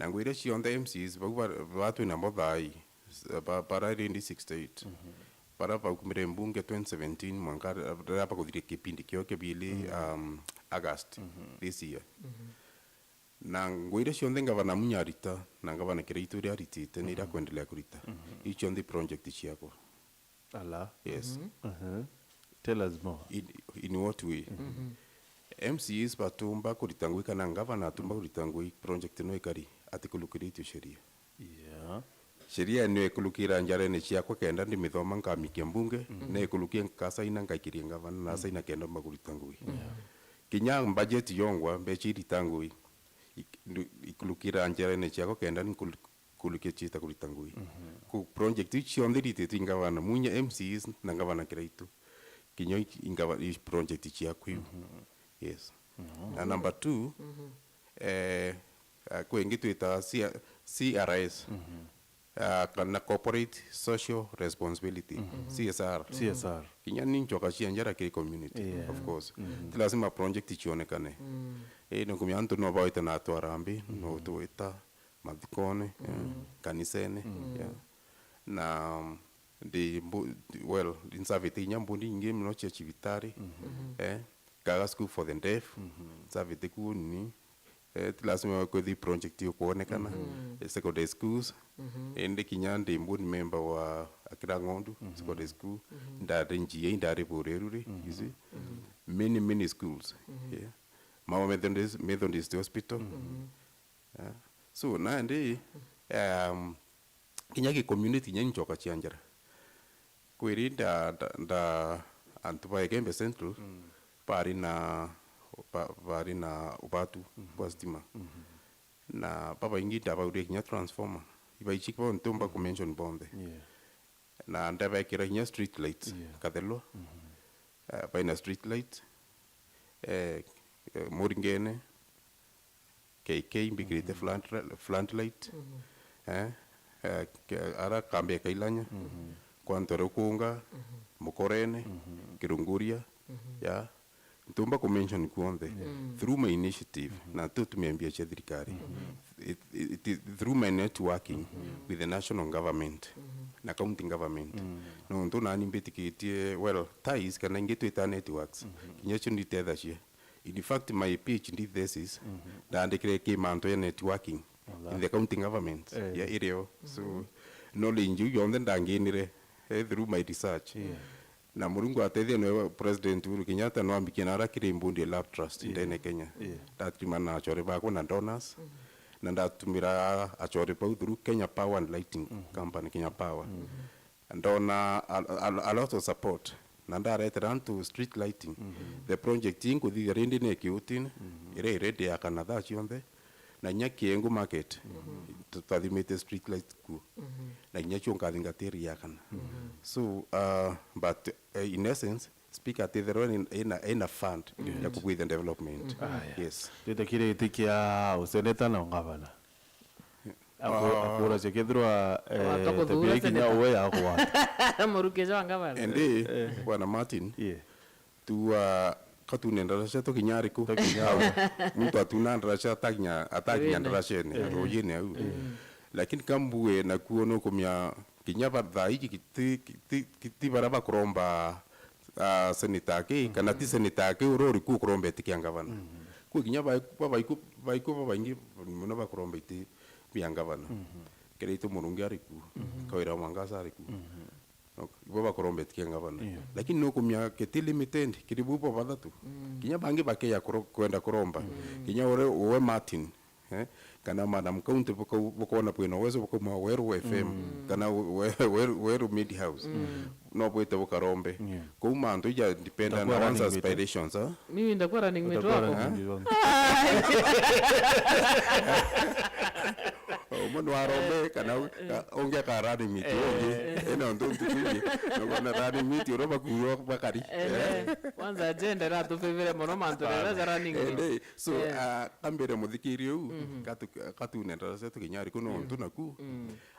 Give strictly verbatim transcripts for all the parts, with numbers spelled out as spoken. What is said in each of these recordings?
Na ngugi iria cionthe M Cs bau ba-, ba twina bo thaai, s-, ba-, bara rindi sixty-eight. Bara baukumire mbunge twenty seventeen mwanka riria bakuthire kipindi kio kia bili, um, August this year. Na ngugi iria cionthe ngavana Munya arita, na ngavana Kiraitu iria aritite, ni iria akwendelea kurita. Iu cionthe project ciakwa. Ala. Yes. Tell us more. In, in what way? M Cs batumba kurita ngugi kana ngavana atumba kurita ngugi project no ikari ati kulukiritio sheria. Yeah. Sheria niyo ikulukira njarene ciakwa kenda ndimithoma nkamikia mbunge, na ikurukia nkasaina ngaikiria ngavana na asaina kenda mba kurita ngugi. Kinya budget yongwa mbecha irita ngugi, ik-, ndu-, ikulukira njarene ciakwa kenda nkul-, kurukia ciita kurita ngugi. Ku project iu cionthe irititwe i ngavana Munya, M Cs na ngavana Kiraitu. Kinya i, i ngava-, i project ciakwa iu. Yes. Na number two, eh, ah, kwi ingi twitaga C-, C R S. Ah, kana corporate social responsibility, C S R. C S R. Kinya ni nchoka cia njara kiri community, of course. Ti lazima project cionekane. Eh, ni kumenya antu no bawite na atwarambi, no twita mathikone, eh, kanisene, yeah. Na, um, ndi mbu-, well, nsavite inya mbundi ingi muno cia cibitari, eh, kaga school for the deaf, nsavite kuo ni, eh, ti lazima kwithii project ikwonekana, eh, secondary schools, indi kinya ndi board member wa Akira Ng'ondu Secondary School, ndari G A, ndari Bureruri, you see. Many, many schools, yeah. Mama Methodist, Methodist Hospital, yeah. So, nandi, um, kinya ki community kinya nchoka cia njara. Kwiri nda, nda, nda antu ba Igembe Central, bari na, ba-, bari na ubatu bwa stima. Na babaingi ndabaurire kinya transformer. Ibaichi bo ntumba ku mention bonthe. Yeah. Na ndabekira kinya street lights, yeah, Kathelwa. Eh, baina street light, eh, eh, Muringene, K K mbikirite front, front light, eh, eh, ke-, ara kambi ya Kailanya, kwa Ntore Ukunga, Mukorene, Kirunguria, ya, ntumba ku mention kuonthe, through my initiative, na tu tumia mbia cia thirikari. It, it, it is through my networking with the national government na county government. Nontu nani mbitikitie, well, ties kana ingi twita networks. Kinya cio nditethagia. In fact, my PhD thesis, ndaandikire ki mantu ya networking in the county government ya irio. So, knowledge iu yonthe ndanginire, eh, through my research. Na Murungu atethia niwe president Uhuru Kenyatta no ambikie na ara kiri mbundi ya Love Trust ndene Kenya. Ndatumana na achore bakwa na donors. Na ndatumira achore bau through Kenya Power and Lighting Company, Kenya Power. Ndona a, a, a lot of support. Na ndaretera antu street lighting. The project inkuthithia rindi ni Kiutini, ira i ready ya kana thaa cionthe. Na inya Kiengu market, tutathimite street light kuo. Na inya cio nkathingatiri ya kana. So, uh, but, uh, in essence, speaker atitherwa ina, ina, ina fund ya kubwithia development. Yes. Twite kiri giti kia useneta na ngavana. Aku-, akuracia kethirwa, eh, tabia kinya uwe yakwa. Muruke jwa ngavana. Ende, bwana Martin, yeah. Tua, katune ndaraca tukinya ariku? Tukinya au. Muntu atuna ndaraca atakinya, atakinya ndaracene, rujine au. Lakini kambue nakuo nukumia kinya ba thaa iji kiti, kiti, kiti bara bakuromba, ah, seneta aki, kana ti seneta aki, uri uriku ukuromba iti kia ngavana. Kwi kinya baiku, babaiku, baiku babaingi muno bakuromba iti bia ngavana. Kiri itu Murungi ariku, Kawira Mwangaza ariku. Okay. Ibo bakurombetikia ngavana. Yeah. Lakini nukumia kiti limited, kiri bu bo bathatu. Kinya bangi bakeya kuro-, kwenda kuromba. Kinya ure, uwe Martin, eh, kana Madam County buka-, bukona bwina uwezo bukauma Weru F M, kana we-, Weru, Weru Media House. No bwite bukarombe. Yeah. Kuu mantu ija depend on one's aspirations, ah? Mimi ndakuwa running mate wako. Running mate wangu. Nwarombe kana u-, ka-, ungi aka running mate ungi. Ino ntu ntu twingi. Nukona running mate uria bakuo bakari. Eh, kwanza agenda iratufivire mono mantu rira ja running mate. So, ah, kambire muthikiri u, katu-, katune ndara cia tukinyari kuno ntu naku.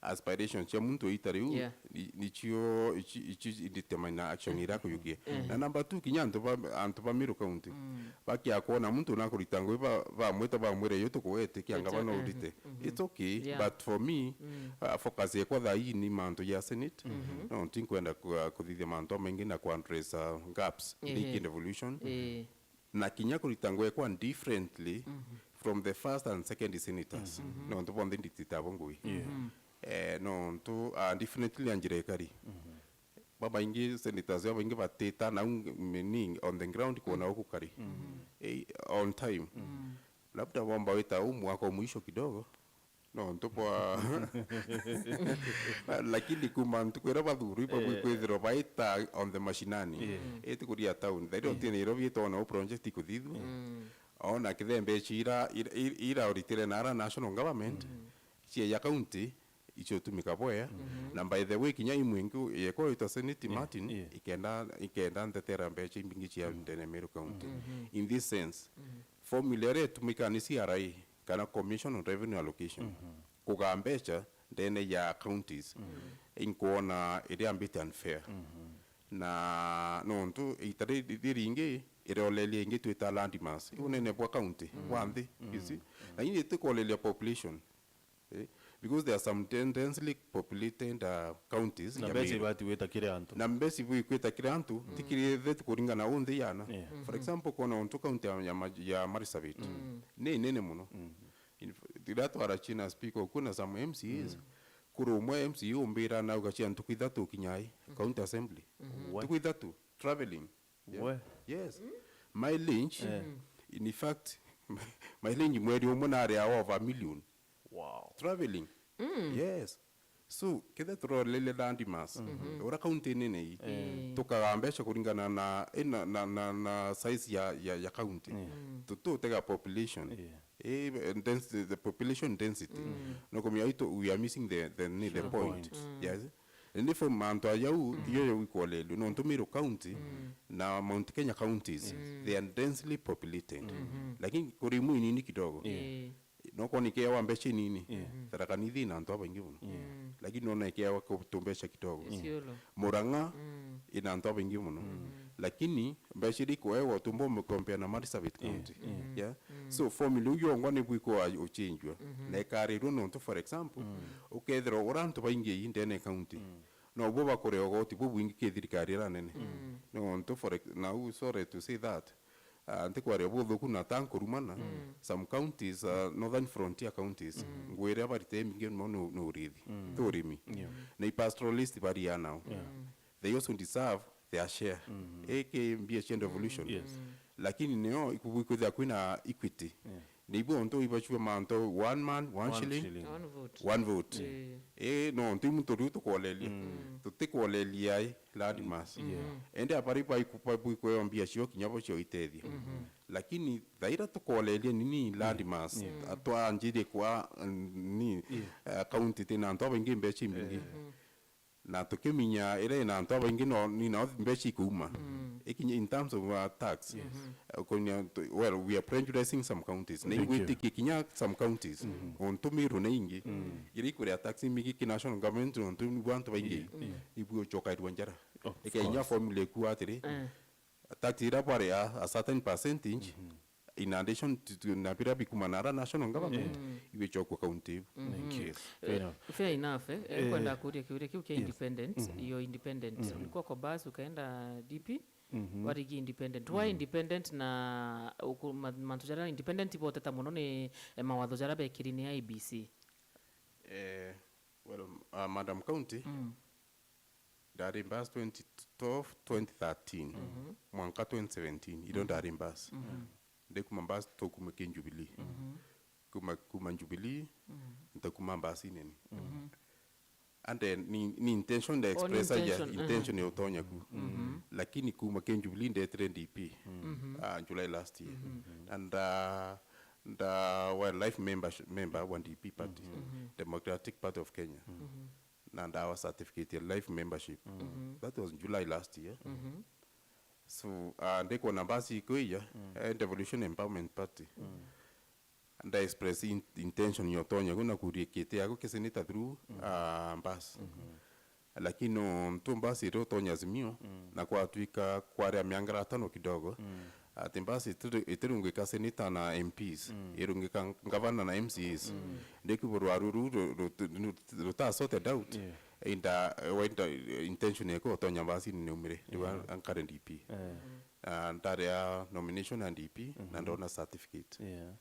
Aspirations cia muntu itari u, ni-, nicio, ici, ici determine action iria akuyukia. Na number two, kinya antu ba, antu ba Meru County, bakia kwona muntu nakurita ngugi ba, bamwita bamwire, "Yu tukuwete kia ngavana urite." It's okay, but for me, uh, focus yakwa thaa ii ni mantu ya Senate. No, tinkwenda ku-, uh, kuthithia mantu amaingi na ku address, uh, gaps iria iki devolution. Na kinya kurita ngugi kwa differently from the first and second senators. Nontu bonthe ndititabo ngugi. Eh, nontu, uh, differently na njira ikari. Babaingi senators babaingi batita nau meaning on the ground kwona uku kari. Eh, on time. Labda bomba wita u mwaka o mwisho kidogo. Nontu bwa lakini kuma ntuku iria bathurwi babwi kwithirwa baita on the mashinani. Iti kuria town. Thairi uti Nairobi itona u project ikuthithua. Ona kithembe ici ira, ira, ira uritire nara national government, cia ya county, icio utumika bwea. Na by the way, kinya imwingi yekwa wita Senate Martin, ikenda, ikenda ntetera mbeca imbingi cia ndene Meru County. In this sense, formula iria itumika ni C R A kana Commission on Revenue Allocation. Kugaa mbeca ndene ya counties, inkwona iria mbite unfair. Na nontu ita ri-, ri-, riringi iroleria ingi twita landmass. Iu unene bwa county, bwa nthi, you see? Lakini itikoleria population. Eh, because there are some den-, densely populated, uh, counties na ya mbeca Meru. Ibati gwita kiri antu. Na mbeca ibwi kwita kiri antu, ti kiri the kuringana u nthi yana. For example, kona untu county ya, ya, Ma-, ya Marsabit ni nene muno. In f-, riria twara china speaker uku na some M C As, kuri umwe M C A umbira nauga cia ntuku ithatu kinya ai, county assembly. Ntuku ithatu, traveling. Yeah. Yes. Mileage, in fact, mileage mweri umwe nari a over a million. Wow. Traveling. Yes. So, kethe turoreria landmass. Ura county nene ii. Tukaga mbeca kuringana na, eh, na, na, na, na size ya, ya, ya county. Tututega population. Eh, density, the population density. No kumia itu, we are missing the, the, ni the point. Yes. Indi from mantu ajau, iyo yo ikwolelua. Nontu Meru County na Mount Kenya counties, they are densely populated. Lakini kuri imwe inini kidogo. No kwona ikeewa mbeca inini. Tharaka Nithi ina antu abaingi muno. Lakini nona ikeewa ku-, tumbeca kidogo. Isiolo. Murang'a ina antu abaingi muno. Lakini mbeca iria ikuewa utumba umekompea na Marsabit County. Yeah. So formula iu yongwa ni bwikwa uchenjua. Na ikarirua nontu, for example, ukethirwa ura antu baingi ii ndene county. No bo bakuria ugoti bubwingi ki thirikari ira nene. Nontu for ex-, na u, sorry to say that, ah, ntikwaria buthuku na ta nkurumana, some counties, ah, northern frontier counties, ngugi iria barite imbingi mono ni, ni urithi, ti urimi. Na i pastoralist baria nao. They also deserve their share. Iki mbia cia devolution. Lakini nio iku-, ikwithira kwina equity. Ni ibu ontu ibachua mantu one man, one shilling, one vote. One vote. Eh, no, ntu imu turiu tukwoleria. Tutikwoleria ai, landmass. Ende abari baiku-, babuikweo mbia cio kinya bo cio itethia. Lakini thaira tukwoleria nini landmass, atwanjirie kwa, mm, ni, eh, county tina antu abaingi mbeca imbingi. Na tukiminya iria ina antu abaingi no, ni nao mbeca ikuuma. Ikinya in terms of, uh, tax. Eh, kunya tu-, well, we are prejudicing some counties. Na ingwitikia kinya some counties. Ontu Meru na ingi. Iria ikuria tax imbingi ki national government, ontu ni bwa antu baingi. Ibu ucokairua njara. Ikainya formula iku atiri. Tax iria bwaria a certain percentage, in addition to, to, na biria bikuma na ara national government, ibichokwa county iu. Yes. Fair enough. Fair enough, eh. Eh, kwenda kuria kiuria kiu kia independent, your independent. Ulikuwa kwa bus, ukaenda D P, warigi independent. Why independent na uku-, ma-, mantu jaria independent iboteta muno ni, eh, mawatho jaria bekiri ni I E B C? Eh, well, uh, Madam County, ndari bus twenty twelve, twenty thirteen, mwanka twenty seventeen, irio ndari bus. Ndikuma bus, tukuma ki Jubilee. Kuma, kuma Jubilee, ntakuma bus inene. And then, ni, ni intention nda express aja, intention ya utonya ku. Lakini kuma ki Jubilee ndetire D P, ah, July last year. And, uh, nda, well, life membership, member wa D P party, Democratic Party of Kenya. Na ndawa certificate ya life membership. That was July last year. So, uh, ndikwona mbasi ikwija, eh, Devolution Empowerment Party. Nda express in-, intention ya utonya kuna kuria kiti yaku kia senator through, uh, mbasi. Lakini nontu mbasi iri utonya Azimio, na kwatwika kwari a miangaratano kidogo, ati mbasi itiri-, itirungika senator na M Ps, irungika ngavana na M C As. Ndikiuga rwaru ruu ru-, ru-, ru-, ruta sorted out, Yeah. inda, wenda intention yaku utonya mbasi ni neumire, riu Yeah. ankare D P. Eh. Ah, ndaria nomination ya D P, na ndona certificate. Yeah.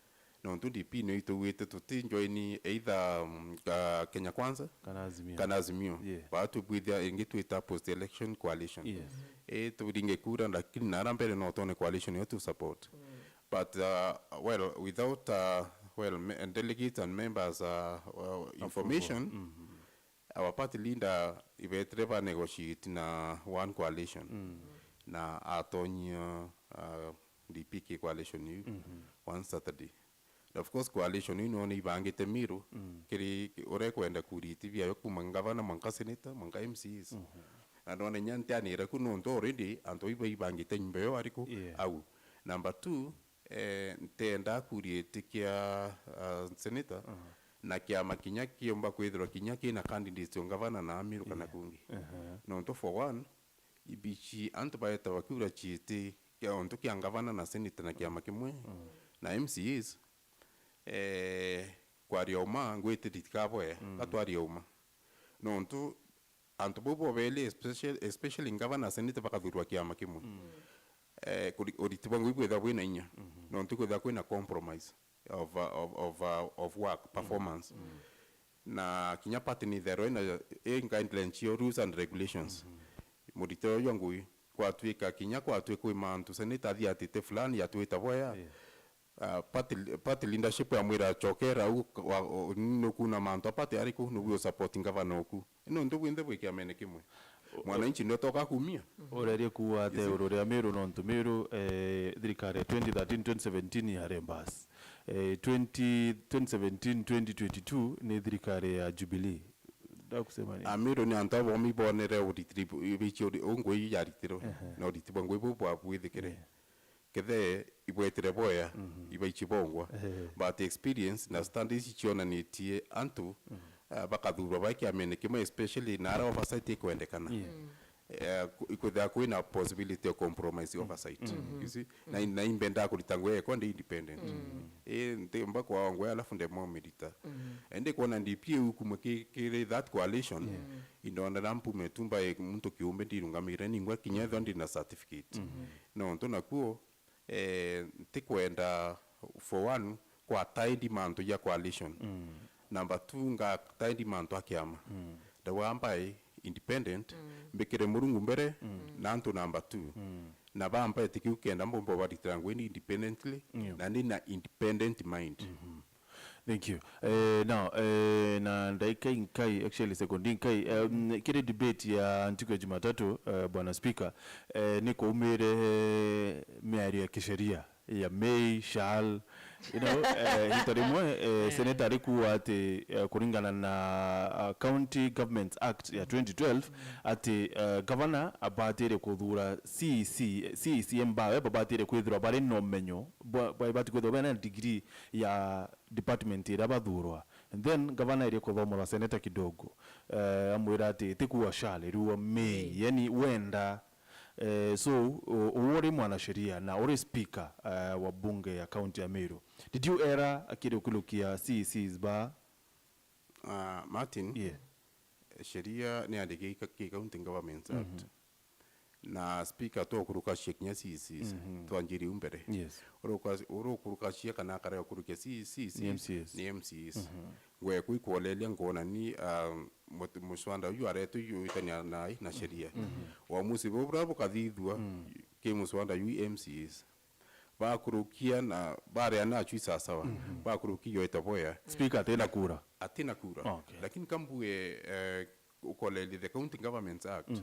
Nontu D P nio itugwite tuti join either, mm, ah, Kenya Kwanza Kana Azimio. kana Azimio. Yeah. Batubwithia ingi twita post election coalition. Yes. Eh, turinge kura, lakini nara mbere no twone coalition yo tu support. But, uh, well, without, uh, well, me-, delegates and members, uh, uh, information, our party leader ibetire ba negotiate na One Coalition. Na atonyia, uh, D P ki coalition iu one Saturday. Na of course, coalition ino ni ibangite Miru, kiri uria kwenda kuriti biayo kuma ngavana, mwanka senator, mwanka M C As. Na ndona inya ntianire ku nontu already antu iba ibangite nyumba yo ariku Yeah. au. Number two, eh, ntenda kuriti kia, ah, senator, na kiama kinya kiumba kwithirwa kinya kina candidates o ngavana na Miru kana kungi. Nontu for one, ibici antu baetawa kiura ciiti kia untu kia ngavana na senator na kiama kimwe na M C As, eh, kwaria uma ngwitiri tikaboya, gatwaria uma. Nontu antu bau bobeli, especially, especially ngavana na senator, bakathurwa kiama kimwe. Eh, kuri-, uriti bwa ngui bwitha bwina inya. Nontu kwitha kwina compromise of, uh, of, of, uh, of work, performance. Na kinya party ni itherwa ina i guidelines cio, rules and regulations. Murite uyu wa ngui, kwatwika kinya kwatwika kwi mantu senator athiatite fulani yatwita boya. Yeah. Uh, party, party leadership yamwira, "Chokera u, wa, u, nukuna mantu a party ariku, nubu u support ngavana oku." Nontu bwinthe bwi kiamene kimwe. Mwananchi ndio toka kumia. Urerie kuuga ate iguru ria Miru, nontu Miru, eh, thirikari ya twenty thirteen, twenty seventeen yari mbasi. Eh, twenty, twenty seventeen, twenty twenty-two ni thirikari ya Jubilee. Ndakusema nini? A Miru ni antu abomi bonere uriti, bici uri, ungui yaritirwe. Na uriti bwa ngui bu bwabwithikire. Yeah. Kethe ibwetire boya, ibaici bongwa. Eh. But experience na studies cionanitie antu, ah, bakathurwa bai kiamene kimwe, especially na ara oversight ikwendekana. Yeah. Eh, ku-, ikwithira kwina possibility of compromise oversight. You see? Na, na imbendaa kurita ngui ekwa ndi independent. Eh, ntimba kwao ngui alafu ndemwa mirita. Indi kwona D P iu kumwe ki-, kiri that coalition, indonera mpume tumba e muntu kiumbe ndirungamire ningwa kinya ethwa ndina certificate. Nontu nakuo, eh, ntikwenda, for one, kwataindi mantu ja coalition. Number two, ngataindi mantu a kiama. Ndauga mbae independent, mbikire Murungu mbere, na antu number two. Na bambae ti kiu kenda mbomba baritira ngui ni independently, na ndi na independent mind. Thank you. Eh, now, eh, na ndaika inkai, actually sekondi inkai, um, kiri debate ya ntuku ya Jumatatu, eh, Bwana Speaker, eh, ni kwaumire, eh, miario ya kisheria ya may, shall, you know, eh, rita rimwe, eh, senator ari kuuga ati, eh, kuringana na, uh, County Governments Act ya twenty twelve, ati, eh, governor abatire kuthura C E C, C E C embawe babatire kwithirwa bari na umenyo, ba-, babati kwithirwa bena degree ya department iria bathurwa. And then gavana airie kuthomora seneta kidogo, eh, amwira ati, "Ti kuuga shall, riuga may." Yani wenda. Eh, so, u-, u-, uri mwanasheria na uri speaker, eh, wa bunge ya county ya Meru, did you error akiri ukurukia C E Cs ba? Ah, Martin, Yeah. sheria ni yandiki ki County Governments Act. Na speaker twakurukacia kinya C E Cs, twanjiri u mbere. Yes. Uruka-, urukurukacia kana akarega kurukia C E Cs, Ni M C As. Ni M C As. Ngwe kwi kuoleria ngona ni, ah, mut-, muswanda uyu aretwe uyu witania na, na sheria. Uamuzi buu buria bukathithua ki muswanda yu M C As. Bakurukia na baria nachu isasawa. Bakurukia yoeta boya. Speaker atina kura. Atina kura. Okay. Lakini kambue, eh, ukoleria the County Governments Act,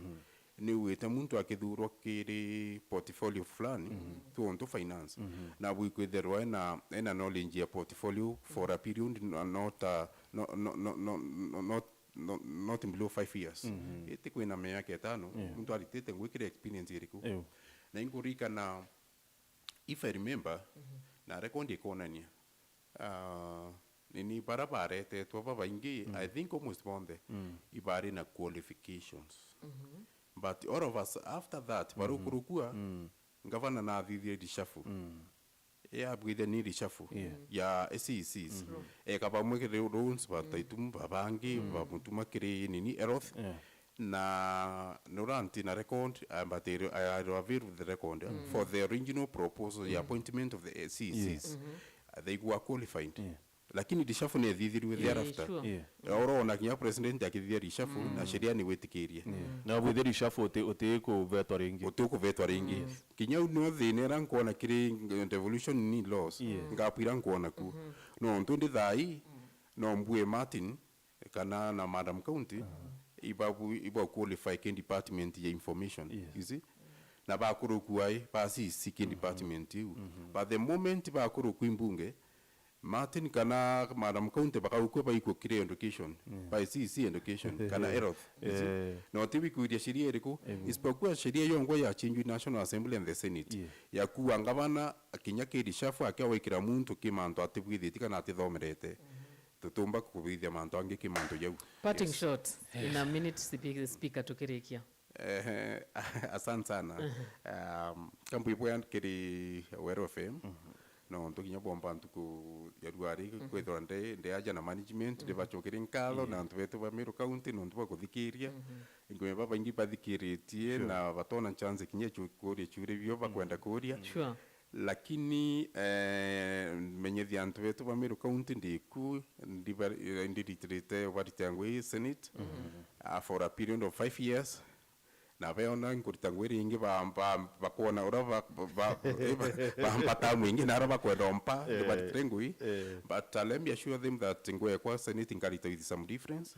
Ni wite muntu akithurwa kiri portfolio fulani, tu ontu finance. Na bwikwithirwa ena, ena knowledge ya portfolio for a period, no-, not a, no, no, no, no, no, not, no, not below five years. Iti kwina miaka itano, muntu aritite ngwikira experience iriku? Na inkuririkana, if I remember, na record ikonania, ah, nini bara baretetwe babaingi, I think almost bonthe, ibari na qualifications. But all of us, after that, barukurukua, ngavana nathithie reshuffle. Yabwithia ni reshuffle ya A C Cs. Eka bamwe kiri rules, bataitum, babangi, bamutuma kiri nini, health. Na nuranti na record, ah, but I, I, I avail the record, eh, for the original proposal ya appointment of the A C Cs. They were qualified. Lakini reshuffle ni ethithirwe thereafter. Sure. Urona kinya president akithithia reshuffle, na sheria ni witikirie. Na bwithia reshuffle uti, uti kuvetwa ringi. Uti kuvetwa ringi. Kinya u nio thina ira nkwona kiri devolution ni laws. Ngapu ira nkwona ku. No ntu ndi thai, no mbue Martin, kana na Madam County, ibabu-, iba qualify ki department ya information, you see? Na bakurukua i, basisi ki department iu. But the moment bakurukua i mbunge, Martin kana Madam County bakaukua baikua kiri education, basisi education, kana health, you see? No ti bikwiria sheria iriku, isipokuwa sheria yongwa ya chinjwi National Assembly and the Senate, ya kuwa ngavana kinya ki reshuffle akia waikira muntu ki mantu atibwithitie kana atithomerete. Tutumba kubithia mantu angi ki mantu jau. Parting shot, in a minute, speak-, speaker, tukirikia. Eh, asante sana. Um, kambwibwa kiri Weru F M. Nontu kinya bomba ntuku ya ruari kwithirwa ndi, ndi aja na management, ndibacokeri nkatho na antu betu ba Meru County nontu bwa kuthikiria. Ngwira babaingi bathikiritie na batona chance kinya ya kuria churia bio bakwenda kuria. Sure. Lakini, eh, menyithia antu betu ba Meru County ndiku, ndiba-, ndiritirite ubarita ngui Senate, ah, for a period of five years. Na beona nkurita ngui ringi ba, ba, bakona ura ba, ba, ba, bamba tamu ingi na ara bakwenda ompa, ndibaritire ngui. But, uh, let me assure them that ngwekwa Senate nkarita with some difference.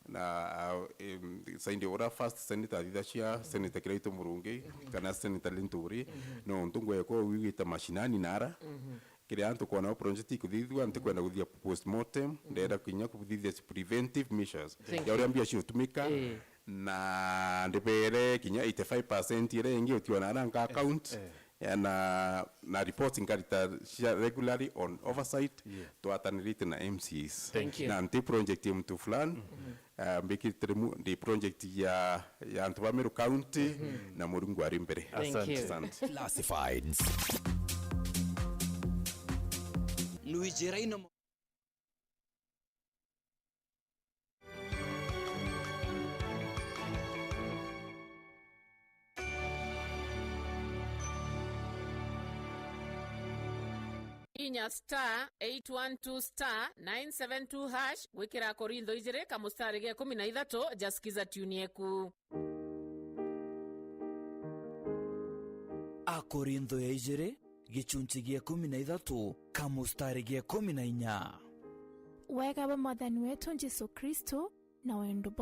Na, uh, um, saindi ura first Senate athithacia, Senator Kiraitu Murungi, kana Senator Linturi, nontu ngwekwa wigite mashinani nara. Kiri antu kwona project ikuthithua, ntikwenda kuthithia postmortem, ndenda kinya kuthithia preventive measures. Thank you. Ya uria mbia ciutumika, na ndibere kinya eighty-five percent iria ingi utiona ara nka account, ya na, na reports nkarita cia regularly on oversight, twatanirite na M C As. Thank you. Na nti project ya mtu fulani, ah, mbikitire mu-, ndi project ya, ya antu ba Meru County, na Murungu ari mbere. Thank you. Asante. Classifieds. Nwijira ino. Inya star eight one two star nine seven two hash gwikira Akorintho ijiri kamustari ga ikumi na ithatu, ja sikiza tune yeku. Akorintho ya ijiri, gichunchi gia ikumi na ithatu, kamustari ga ikumi na inya. Wega bwa Mwathani wetu Jesu Kristo, na wendo bwa